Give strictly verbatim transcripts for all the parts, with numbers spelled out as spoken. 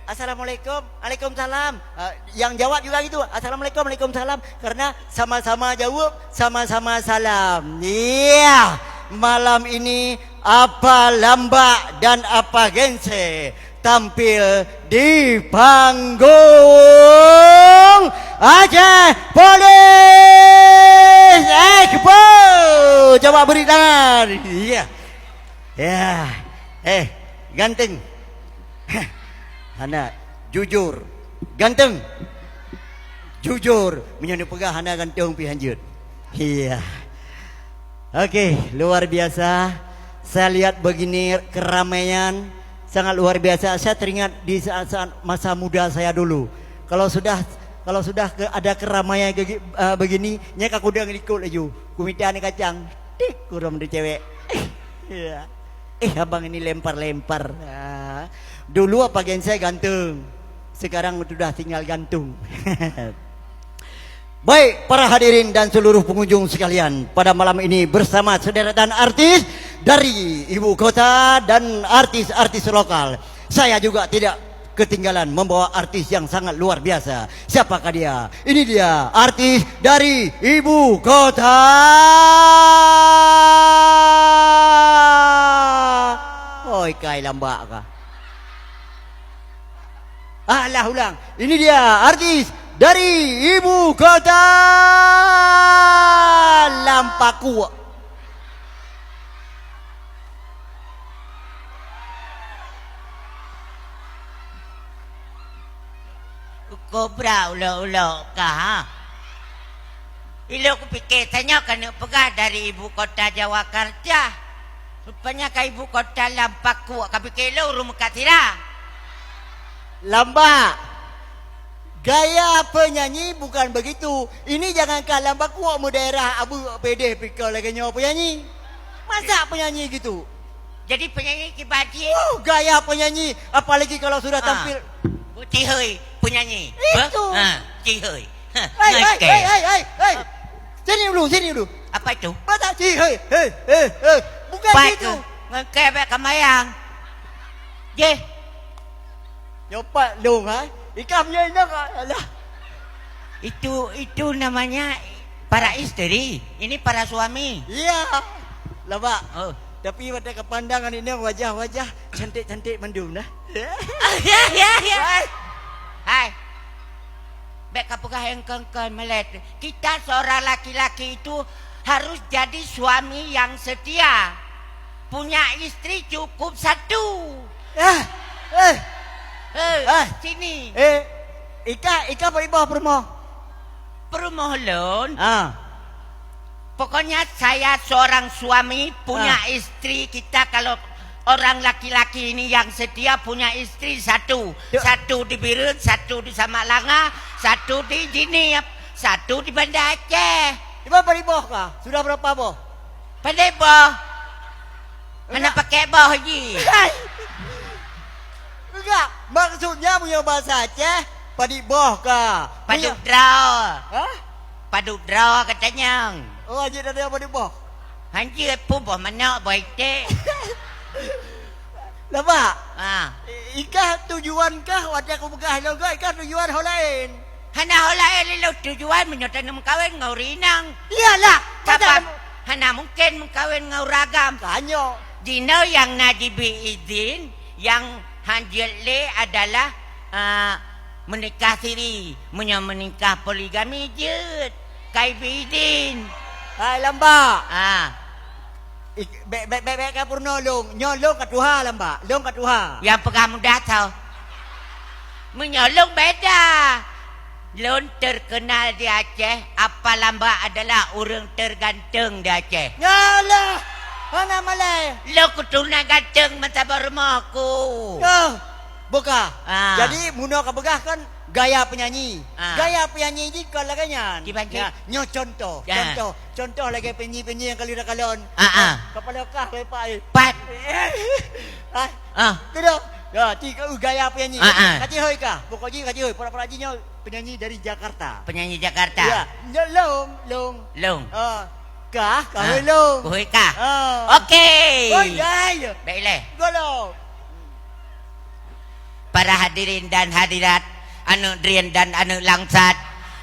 "Assalamualaikum." "Waalaikumsalam." Ah, yang jawab juga gitu, "Assalamualaikum." "Waalaikumsalam." Karena sama-sama jawab, sama-sama salam. Iya. Malam ini Apa Lambak dan Apa Gense tampil di panggung Aceh Police Expo. Coba beri tangan. Iya. Ya. Eh, ganteng. Hana, jujur. Ganteng. Jujur. Meunyoe neupeugah hana ganteng pih hanjeuet. Iya. Oke, luar biasa. Saya lihat begini keramaian sangat luar biasa. Saya teringat di saat-saat masa muda saya dulu. Kalau sudah, kalau sudah ke, ada keramaian gegi-, eh, begini, nyak aku udah ngelikot laju. Kumita ni kacang. Tik, kurang tu cewek. Iya. Eh, abang ini lempar-lempar. Ah. Dulu Apa Gense ganteng. Sekarang sudah tinggal gantung. Baik, para hadirin dan seluruh pengunjung sekalian, pada malam ini bersama sederetan artis dari ibu kota dan artis-artis lokal, saya juga tidak ketinggalan membawa artis yang sangat luar biasa. Siapakah dia? Ini dia, artis dari ibu kota. Oi, kai lambak kah? Alah, ulang. Ini dia, artis dari ibu kota, Lampakuk. Kobra ulok-ulok kah, ha? Ilôn kupike tanyoe keuneuk peugah dari ibu kota Jawakarta. Rupanya ka ibu kota Lampakuk, kapike lôn ureueng meukat sira. Lambak. Gaya penyanyi bukan begitu. Ini jangankan Lampakuk, meu daerah Abeuk Pideh pih ka lagèe nyoe penyanyi. Masa penyanyi gitu? Jadi penyanyi kiban cit. Uh, gaya penyanyi, apalagi kalau sudah Ah. tampil. Cihôi penyanyi. Itu. Ha, cihôi. Ha, Hei, hei, oke. hei, hei, hei, hei. Sini dulu, sini dulu. Apa itu? Masa cihôi? Hei, hei, hei. Bukan Pat gitu. tu. Ngekebek kemayang. Jeh. Nyopat dong, ha? Ikam nyoe inong, alah. Itu, itu namanya para isteri. Ini para suami. Iya. Lah, Pak. Oh. Tapi watèe kapandang aneuk nyoe wajah-wajah cantik-cantik mandum dah. Ya, ya, ya. Hai. Hai. Bèk kapeugah engkon-kon melet. Kita seorang laki-laki itu harus jadi suami yang setia. Punya istri cukup satu. Eh, eh. Eh, Eh. sini. Eh, Ika, Ika beriboh peurumoh? Peurumoh lôn. Ah. Pokoknya saya seorang suami, punya Ah. istri, kita kalau orang laki-laki ini yang setia punya istri satu. Yo. Satu di Bireuen, satu di Samalanga, satu di Jeunieb, satu di Banda Aceh. Iban beriboh kah? Sudah berapa boh? Pandai boh. Hana Enggak. pakai boh ji. Hai. Enggak, maksudnya punya bahasa Aceh, padit boh ka. Padub Punya droe. Hah? Padub droe katanya. Oh, hanjeuet ada padit boh. Hanjeuet pun boh manok, boh iték. Lah, Pak. Ah. Ikah tujuan kah watèe aku peugah lôn kah, ikah tujuan ho laén? Hana ho laén lé lôn tujuan meunyoe taneuk meukawen ngon ureueng inong. Iyalah, Sabab macam hana mungken meukawen ngon ureueng agam. Tanyoe. Jinoe nyang na jibri idhin, nyang hanjeuet lé adalah, ah, meunikah siri. Meunyoe meunikah poligami jeuet, ka jibri idhin. Hai, lambak. Ah. Ik-, bèk, bèk, bèk, bèk ka peurunoe lôn. Nyoe lôn ka tuha, lambak. Lôn ka tuha. Nyang peugah muda soe? Meunyoe lôn beda. Lôn terkenal di Aceh, Apa Lambak adalah ureueng terganteng di Aceh. Nyalah, hana malèe. Lôn keuturunan ganteng meusaboh rumoh ku. Yoh. Boh ka. Ah. Jadi, bunoe ka peugah kan gaya penyanyi. Ah. Gaya penyanyi jih kon lagèe nyan. Kiban cit? Ya, nyoe contoh, Ya. contoh. Contoh lagèe penyanyi-penyanyi nyang ka lheueh takalon. Ah, ah. Kapala kah lepak, eh. Pat. Ah. Ah. Tu dah. Ya, ti ka, uh, gaya penyanyi. Ah, ah. Ka jihôi kah? Pokok jih ka jihôi. Pura-pura jih nyoe penyanyi dari Jakarta. Penyanyi Jakarta. Ya. Nyoe long, long. Long. Ah. Kah, kah Ah. long. Kuhôi kah? Ah. Okey. Oh, ya, ya. Baiklah. Golong. Para hadirin dan hadirat, aneuk drien dan aneuk langsat,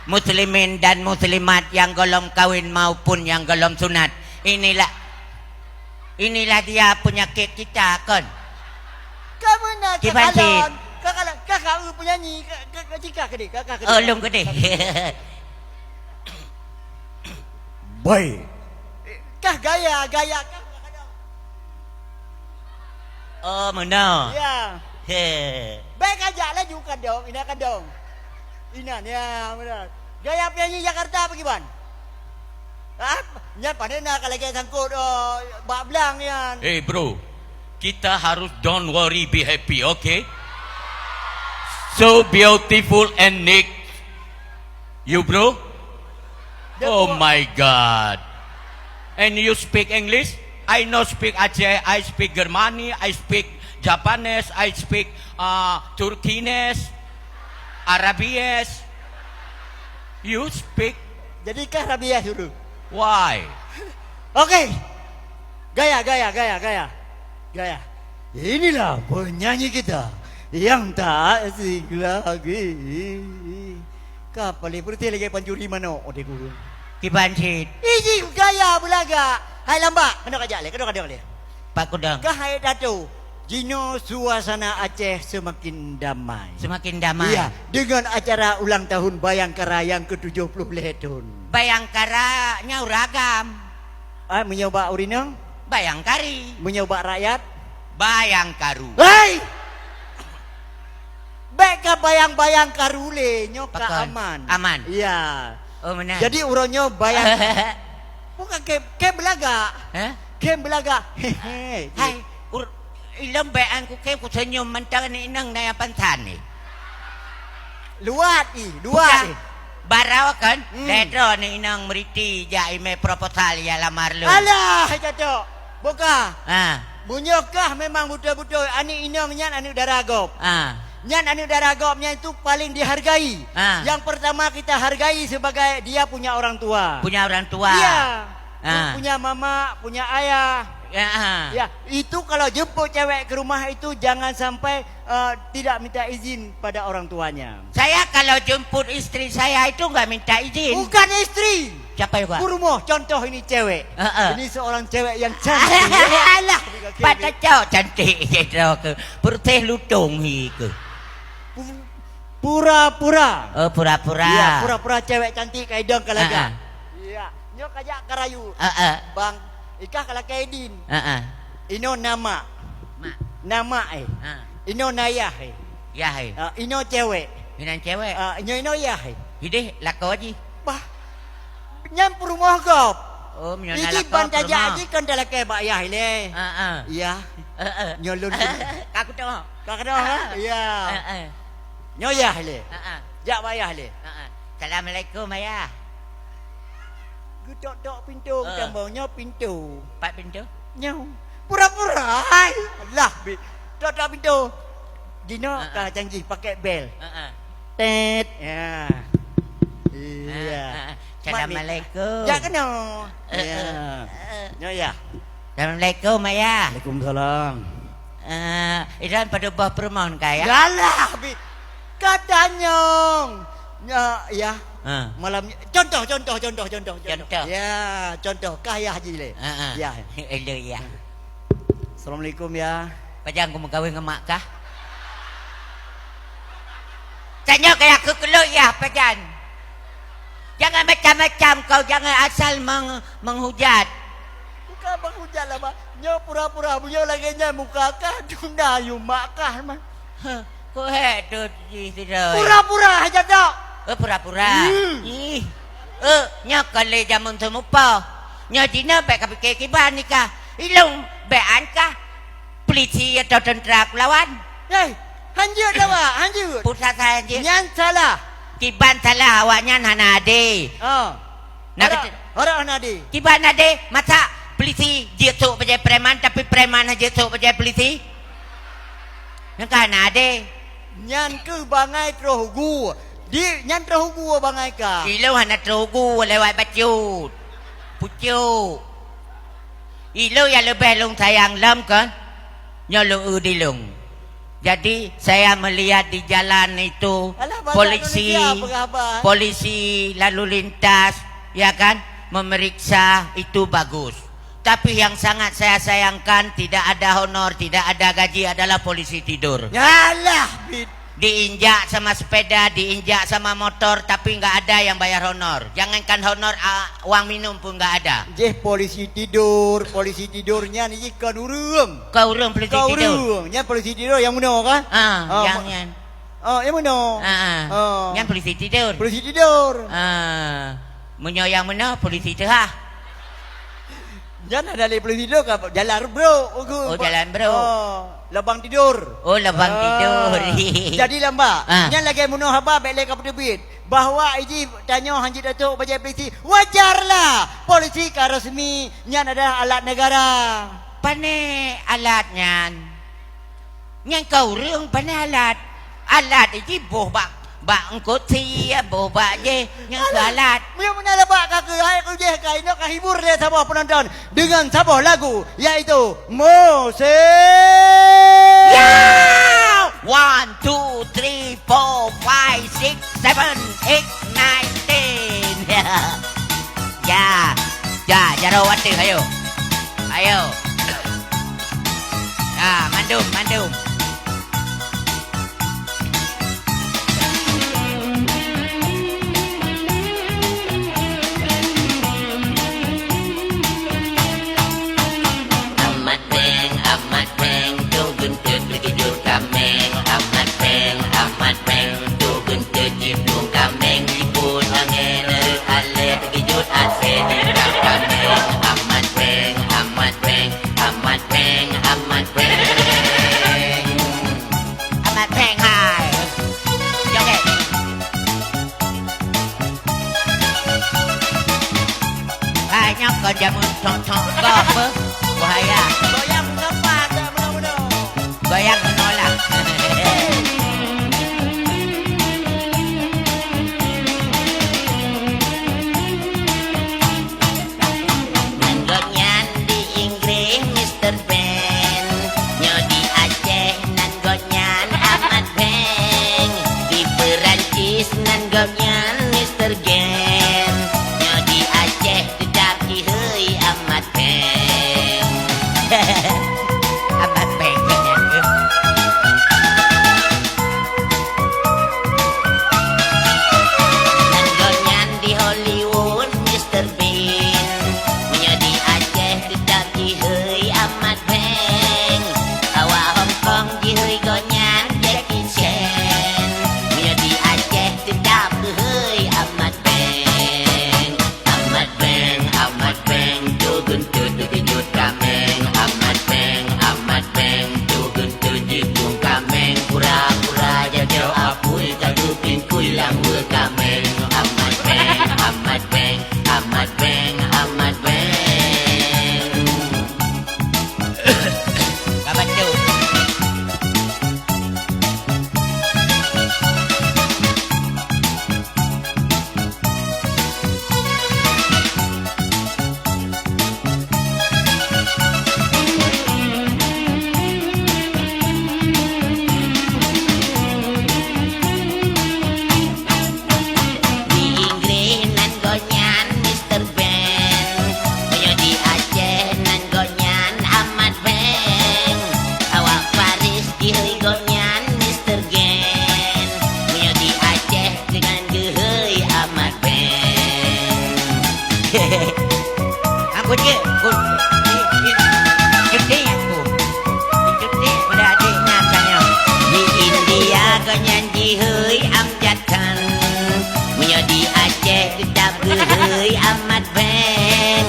muslimin dan muslimat nyang gohlom kawin maupun nyang gohlom sunat. Inilah, inilah dia penyakit kita, kon. Ka meunan, ka Kiban kalon, Cit. Ka kalon, ka, ka, eu, penyanyi, ka, ka, ka, cika keudeh, ka, ka keudeh. Oh, lôn keudeh. Boy. Kah gaya, gaya kah kadang. Oh, meunoe. Ya. He. Baik kajak laju kadang, ina kadang. Inan, ya, benar. Gaya penyanyi Jakarta apa kiban? Ah, nyan pandai na ka lagèe sangkut, oh, bak blang nyan. Hey, bro. Kita harus don't worry, be happy, okay? So beautiful and neat. You, bro? Oh my God. And you speak English? I know speak Aceh, I speak Germany, I speak Japanese, I speak, uh, Turkish, Arabies. You speak? Jadi kah Arabies dulu? Why? Oke. Gaya, gaya, gaya, gaya. Gaya. Inilah penyanyi kita yang tak asing lagi. Ka paléng peureutih lagèe pancuri manok, oh, di gurun. Kiban cit. Iji gaya beulagak. Hai lambak, keunoe kajak lé, keunoe kajak lé. Pak Kudang. Ka hai tato. Jinoe suasana Aceh semakin damai. Semakin damai. Iya, dengan acara ulang tahun Bayangkara yang ketujuh puluh lhèe thôn. Bayangkara nyan ureueng agam. Ah, meunyoe bak ureueng inong? Bayangkari. Meunyoe bak rakyat? Bayangkaru. Hei! Bèk ka bayang-bayang karu lé, nyoe ka Pakon? Aman. Aman. Iya. Oh, meunan. Jadi, uroe nyoe bayang. Bukan kem, kem beulagak. Hah? Kem beulagak. Hehe. Hai, ur-, ilôn bèk an kukém kuseunyum mantong aneuk inong na nyang pansan ni. Luwat ih, luwat ih. Barô kan? Hmm. Lhèe droe aneuk inong meuriti jak imè proposal ya lamar lôn. Alah, cocok. Boka. Ha. Meunyoe kah memang beutôi-beutôi aneuk inong nyan aneuk dara gob. Ha. Nyan aneuk dara gob nyan itu paling dihargai. Ha. Yang pertama kita hargai sebagai dia punya orang tua. Punya orang tua. Iya. Ha. Punya mama, punya ayah. Ya, ha. Ya, itu kalau jemput cewek ke rumah itu jangan sampai, eh, tidak minta izin pada orang tuanya. Saya kalau jemput istri saya itu nggak minta izin. Bukan istri. Siapa juga? Peurumoh, contoh ini cewek. Heeh. Ini seorang cewek yang cantik. Alah, pada cok cantik je tau ke. Putih lutung hi ke. Pu-, pura-pura. Oh, pura-pura. Iya, pura-pura cewek cantik ka idong ka lagak. Heeh. Iya, nyoe kajak ka rayu. Heeh. Bang, ikah ka lakèe idin. Heeh. Inoe na mak. Mak. Na mak, eh. Ha. Inoe na yah, eh. Yah, eh. Ah, inoe cewek. Inan cewek. Ah, inoe, inoe yah, eh. Ideh lakoe jih. Bah. Nyan peurumoh gob. Oh, meunyoe na lakoe peurumoh. Iji ban tajak jih kan talakèe bak yah ilèe. Ha, ha. Iya. Ha, ha. Nyoe lôn. Ka kutoh. Ka kutoh, ha? Iya. Ha, ha. Nyoe yah ilèe. Ha, ha. Jak bak yah ilèe. Ha, ha. Assalamualaikum, Ayah. Geutok-tok pintoe, ha, geutamong nyoe pintoe. Pat pintoe? Nyoe. Pura-pura, hai. Alah, bi. Tok-tok pintoe. Jinoe, ha, ha, ka canggih pakai bel. Ha, ha. Tet. Ya. Iya. Ha, ha. Mat ni. Assalamualaikum. Jak keunoe. Eh, ya. Eh, eh. Nyoe ya. Assalamualaikum, Ayah. Waalaikumsalam. Eh, idan padub boh peurumoh kah, Yah? Galah, bi. Ka tanyong. Ya, ya. Ha. Malam ni, contoh, contoh, contoh, contoh, contoh. Contoh. Ya, contoh. Kah yah jih lé. Ha, ha. Ya. Hello, Yah. Assalamualaikum, Yah. Pajan kumeukawen ngon mak kah? Tanyoe keu yah keukeulok, Yah, pajan. Jangan macam-macam kau, jangan asal meng-, menghujat. Bukan menghujat lah, Mak. Nyoe pura-pura, beliau lagèe nyan muka kah, duna yue mak kah, Mak. Huh, kok hèk tu jih sidroe? Pura-pura haja tok. Oh, pura-pura. Hmm. Ih. Eh, nyoe kon lé jameun seumupoh. Nyoe jinoe bèk kapike kiban nikah. Ilôn bèk an kah polisi atau tentara kulawan. Eh, hanjeuet awak, hanjeuet. Peue sa hanjeuet? Nyan salah. Kiban salah, awaknyan hana adé. Oh. Nah, harap, kata, harap hana adé. Kiban adé, masa polisi jeuet sôk bajèe preman, tapi preman jeuet sôk bajèe polisi? Nyan ka hana adé. Nyan keuh bangai troh gu. Di, nyan troh gu bangai ka. Ilôn hana troh gu lewat bacut. Pucuk. Ilôn nyang leubeh lôn sayang lom kon, nyoe lôn eu dilôn. Jadi, saya melihat di jalan itu, alah, bahasa polisi, Indonesia apa khabar? Polisi lalu lintas, ya kan, memeriksa itu bagus. Tapi yang sangat saya sayangkan, tidak ada honor, tidak ada gaji, adalah polisi tidur. Yalah, Bit. Diinjak sama sepeda, diinjak sama motor, tapi nggak ada yang bayar honor. Jangankan honor, a, uang minum pun nggak ada. Jih polisi tidur, polisi tidur nyan jih kon ureueng. Kon ureueng polisi tidur. Kon ureueng, nyan polisi tidur nyang meunoe kan? Ah, ah, nyang ma-, nyan. Oh, nyang meunoe. Ah, ah. Ah. Nyan polisi tidur. Polisi tidur. Ah, meunyoe nyang meunoe polisi teuhah. Nyan hana lé polisi tidur ka jalan brok, Ugu. Oh, jalan brok. Oh, lubang tidur. Oh, lubang tidur. Ah. Jadi lamba. Ah. Nyan lagèe meunoe haba bèk lé ka peuteubiet. Bahwa iji tanyoe hanjeuet ateueh bajèe polisi. Wajarlah. Polisi ka resmi. Nyan adalah alat negara. Pané alat nyan? Nyan ka ureueng pané alat. Alat jih boh bak, bak eungkôt sie, boh bak jih, nyan keuh alat. Meunyoe meunan bak ka keuh, hai kujih ka inoe ka hibur lé saboh penonton dengan saboh lagu, yaitu Musik. Ya! One, two, three, four, five, six, seven, eight, nine, ten. Ya. Ya, jaroe watèe, ayo. Ayo. Ah, mandum, mandum. Amat péng, amat péng, tu geunteut teukeujot kaméng. Amat péng, amat péng, tu geunteut jiplueng kaméng. Jipôt angèn rhot alèe teukeujot asèe jitap kaméng. Amat péng, amat péng, Amat péng, amat péng. Amat péng hai. Joget. Hai, nyoe kon jameun thok-thok gob beuh. Buhaya. Goyang meunoe lah. Nan gobnyan di Inggréh Mister Bean, nyoe di Aceh nan gobnyan Amat Beng, di Perancis nan gobnyan Mister Gen, nyoe di Aceh teutap jihôi Amat Beng. Amat Beng gobnyan keuh. Nan gobnyan di Hollywood, Mister Bean. Meunyoe di Aceh teutap jihôi Amat Beng. Awak Hong Kong jihôi gobnyan Jackie Chan. Meunyoe di Aceh teutap geuhôi Amat Beng. Amat Beng, Amat Beng, tu geunteut teukeujot kaméng. Amat Beng, Amat Beng, tu geunteut jiplueng kaméng. Pura-pura jajoe apui, ka geupingkui lam weue kaméng. Amat Beng, Amat Beng, Amat Beng, Amat Beng. Ka bacut. Di Inggréh nan gobnyan Mister Bean, meunyoe di Aceh nan gobnyan Amat Beng, awak Paris jihôi gobnyan Mister Gen, meunyoe di Aceh deungon geuhôi Amat Beng. Aku cek, aku cuti aku. Cuti pada adik nyan tanya. Di India gobnyan jihôi Amjad Khan. Meunyoe di Aceh teutap geuhôi Amat Beng.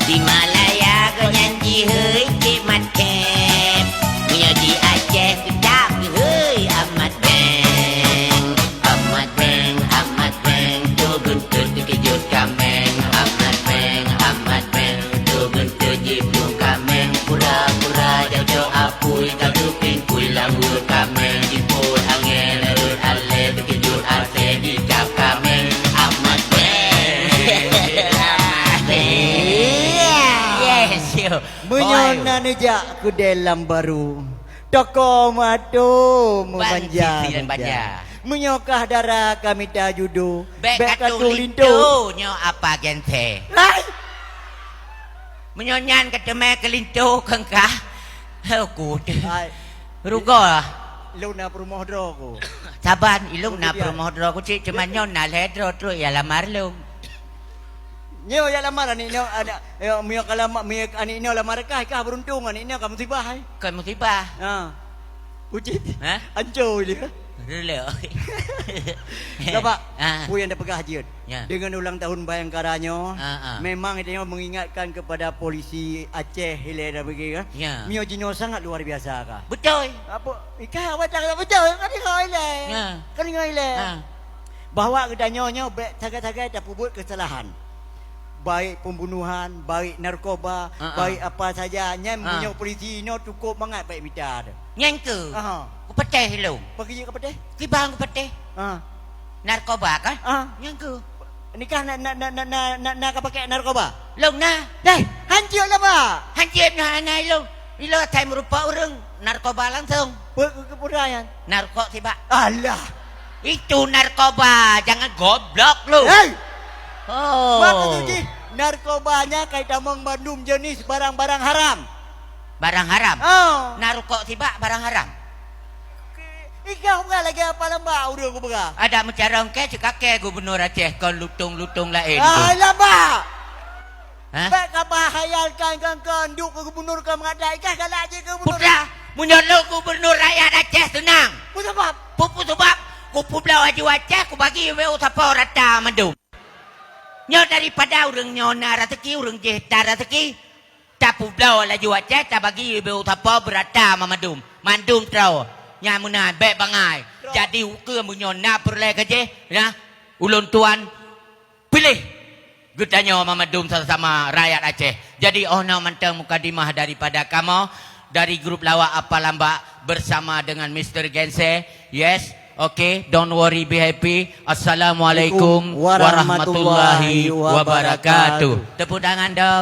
Di Malaya gobnyan jihôi Cik Mat Kep. Meunyoe di Aceh teutap geuhôi Amat Beng. Amat Beng, Amat Beng, tu geunteut teukeujot kaméng. Amat Beng, Amat Beng, tu geunteut jiplueng kaméng. Pura-pura jajoe apui, ka geupingkui lam weue kaméng. Jipôt angén rhot alèe teukeujot asèe jicap kaméng. Amat Beng. Amat Beng. Yes, yo. Meunyoe na neujak keudè lam barô, Toko mato meubanja-banja. Meunyoe kah dara ka mita judo, bèk ka tuh linto. Nyoe apa gense? Hai! Meunyoe nyan ka teumè keu linto keu kah, heuku teuh. Hai. Rugoe. Lôn na peurumoh droe ku. Saban, ilôn na peurumoh droe ku cit, cuma nyoe na lhèe droe trok ya lamar lôn. Nyoe ya lamar aneuk nyoe, aneuk, ya, meunyoe ka lama-, meunyoe aneuk nyoe lamar kah, kah beruntung, aneuk nyoe ka musibah, hai. Ka musibah. Ha. Ucit. Ha? Anco dia. Rela. Ya, Pak. Ah. Peue nyang tapeugah jeuet. Ya. Dengan ulang tahun Bayangkara nyoe, ah, ah, memang itu nyoe mengingatkan kepada polisi Aceh, hilai dan begitu, kan? Ya. Mio jinoe sangat luar biasa, kah? Betul. Apa? Ikah awak tak betul, kan ingat ilai. Ya. Kan ingat ilai. Ah. Bahwa geutanyoe nyoe bèk sagai-sagai tapeubuet keusalahan. Baik pembunuhan, baik narkoba, ha, ha, baik apa saja, nyan, ha, meunyoe polisi inoe cukôp mangat bèk mita teuh. Nyan keuh. Aha. Kupatéh lôn. Pakri jeuet kapatéh? Kiban kupatéh. Ha. Narkoba kan? Ha. Nyan keuh. Nikah na, na, na ka pakai narkoba? Lôn na. Deh, hanjeuet lah, Pak. Hanjeuet na, na ilôn. Ilôn asai meurupa ureueng narkoba langsung. Pe-, ke-, ke-, peue nyan? Narkok sibak. Alah. Itu narkoba, jangan goblok lu. Hei! Oh. Maksud jih, narkoba nyan ka itamong bandum jenis barang-barang haram. Barang haram? Oh. Narkok sibak barang haram. Ikah peugah lagèe apa lamba ureueng kupeugah. Ada meucarông kèe cit kakèe gubernur Aceh kon lutông-lutông laén tu. Alah, Pak. Hah? Bèk kabahayalkan keu, keu duek keu gubernur keu meugadai, kah galak jih keu gubernur. Putra, meunyoe lôn gubernur rakyat Aceh seunang. Peue sabab? Peue, peue sabab? Kupeubloe laju Aceh, kubagi ubé u sapo rata mandum. Nyoe daripada ureueng nyoe na raseuki, ureueng jih tan raseuki, tapeubloe laju Aceh, tabagi ubé u sapo beurata mandum. Mandum troe. Nyan meunan, bèk bangai. Jadi ukeue meunyoe na peureulèe keu jih, nah, ulôn tuan piléh geutanyoe mandum sama-sama rakyat Aceh. Jadi, oh noe mantong mukadimah daripada kamoe, dari grup lawak Apa Lambak bersama dengan Mister Gense. Yes, oke, don't worry, be happy. Assalamualaikum warahmatullahi wabarakatuh. Tepuk tangan dong.